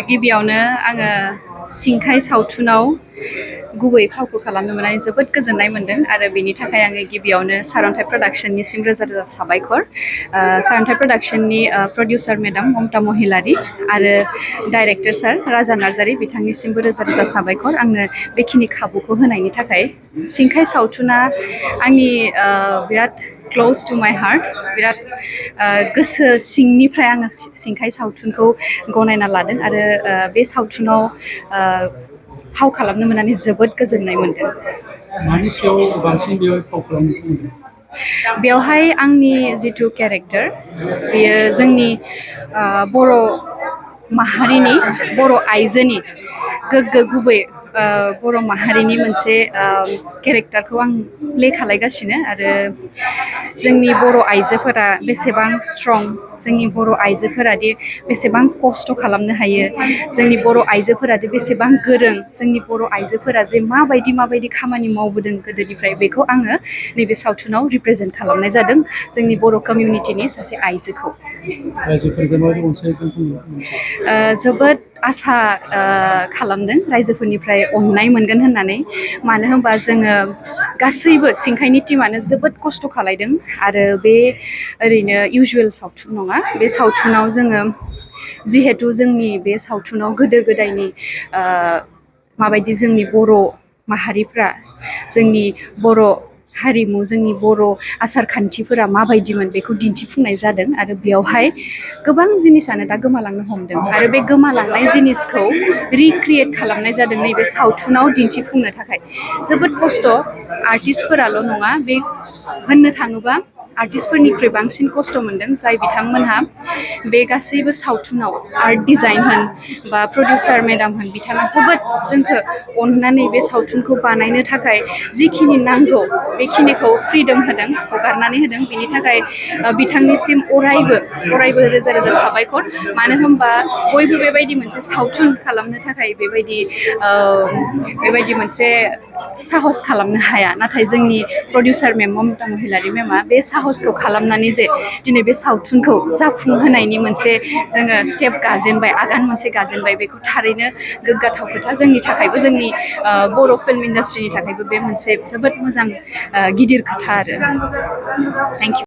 गिबियावनो आङो सिंखाय सावथुनाव गुबै फावखौ खालामनो मोननानै जोबोद गोजोननाय मोन्दों आरो बेनि थाखाय आङो गिबियावनो सारन्थाइ प्रडाक्शननिसिम रोजा रोजा साबायखर सारन्थाइ प्रडाक्शननि प्रडिउसार मेडाम ममता महिलारि आरो डाइरेक्टर सार राजा नार्जारि बिथांनिसिमबो रोजा रोजा साबायखर आंनो बेखिनि खाबुखौ होनायनि थाखाय सिंखाय सावथुना आंनि बिराद क्ल'ज टु माइ हार्ट बिराद गोसो सिंनिफ्राय आङो सिंखाय सावथुनखौ गनायना लादों आरो बे सावथुनाव फाव खालामनो मोननानै जोबोद गोजोननाय मोन्दों। मानि सायाव बांसिन बेयाव फाव खालामनायखौ मोनदों? बेवहाय आंनि जिथु केरेक्टार बेयो जोंनि बर' माहारिनि बर' आइजोनि गोग्गो गुबै बर' माहारिनि मोनसे केरेक्टारखौ आं प्ले खालायगासिनो आरो जोंनि बर' आइजोफोरा बेसेबां स्ट्रं जोंनि बर' आइजोफोरादि बेसेबां खस्थ' खालामनो हायो जोंनि बर' आइजोफोरादि बेसेबां गोरों जोंनि बर' आइजोफोरा जे माबायदि खामानि मावबोदों गोदोनिफ्राय बेखौ आङो नैबे सावथुनाव रिप्रेजेन्ट खालामनाय जादों जोंनि बर' कमिउनिटिनि सासे आइजोखौ। जोबोद आसा खालामदों रायजोफोरनिफ्राय अननाय मोनगोन होननानै मानो होनबा जोङो गासैबो सिंखायनि टिमानो जोबोद खस्थ' खालायदों आरो बे ओरैनो इउजुवेल सावथुन नङा बे सावथुनाव जोङो जिहेथु जोंनि बे सावथुनाव गोदो गोदायनि माबायदि जोंनि बर' माहारिफ्रा जोंनि बर' हारिमु जोंनि बर' आसार खान्थिफोरा माबायदिमोन बेखौ दिन्थिफुंनाय जादों आरो बेयावहाय गोबां जिनिसानो दा गोमालांनो हमदों आरो बे गोमालांनाय जिनिसखौ रिक्रियेट खालामनाय जादों नैबे सावथुनाव दिन्थिफुंनो थाखाय जोबोद खस्थ' आर्टिस्टफोराल' नङा बे होननो थाङोबा आर्टिस्टफोरनिख्रुइ बांसिन खस्थ' मोनदों जाय बिथांमोनहा बे गासैबो सावथुनाव आर्ट डिजाइन होन बा प्रडिउसार मेडाम होन बिथाङा जोबोद जोंखौ अननानै बे सावथुनखौ बानायनो थाखाय जिखिनि नांगौ बेखिनिखौ फ्रिदम होदों हगारनानै होदों बेनि थाखाय बिथांनिसिम अरायबो रोजा रोजा साबायखर मानो होनबा बयबो बेबायदि मोनसे सावथुन खालामनो थाखाय बेबायदि मोनसे साहस खालामनो हाया नाथाय जोंनि प्रडिउसार मेम ममता महिलारि मेमा बे साहसखौ खालामनानै जे दिनै बे सावथुनखौ जाफुंहोनायनि मोनसे जोङो स्टेप गाजेनबाय आगान मोनसे गाजेनबाय बेखौ थारैनो गोग्गाथाव खोथा जोंनि थाखायबो जोंनि बर' फिल्म इन्डास्ट्रिनि थाखायबो बे मोनसे जोबोद मोजां गिदिर खोथा आरो थेंक इउ।